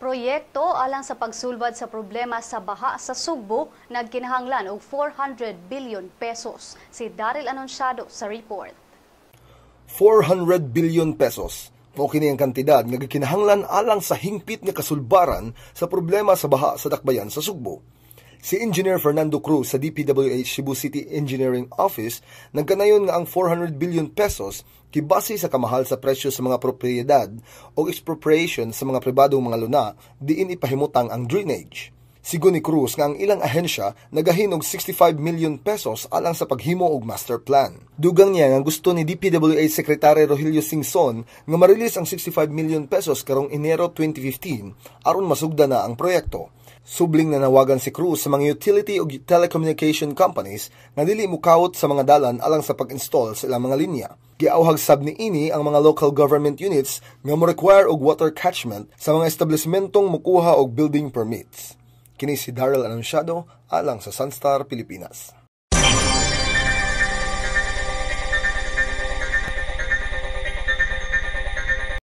Proyekto alang sa pagsulbad sa problema sa baha sa Sugbo nagkinahanglan og 400 billion pesos. Si Daryl Anunciado sa report. 400 billion pesos. Mao kini ang kantidad nga gikinahanglan alang sa hingpit nga kasulbaran sa problema sa baha sa dakbayan sa Sugbo. Si Engineer Fernando Cruz sa DPWH Cebu City Engineering Office nagkanayon nga ang 400 billion pesos gibase sa kamahal sa presyo sa mga propriedad o expropriation sa mga pribadong mga luna diin ipahimutang ang drainage. Sigon ni Cruz nga ang ilang ahensya nagahin og 65 million pesos alang sa paghimo og master plan. Dugang niya nga gusto ni DPWH Secretary Rogelio Singson nga ma-release ang 65 million pesos karong Enero 2015 aron masugda na ang proyekto. Subling nanawagan si Cruz sa mga utility ug telecommunication companies nga dili mukawot sa mga dalan alang sa pag-install sa ilang mga linya. Giawhag sab niini ang mga local government units nga mo-require og water catchment sa mga establishmentong mukuha og building permits. Kini si Daryl Anunciado alang sa Sunstar Pilipinas.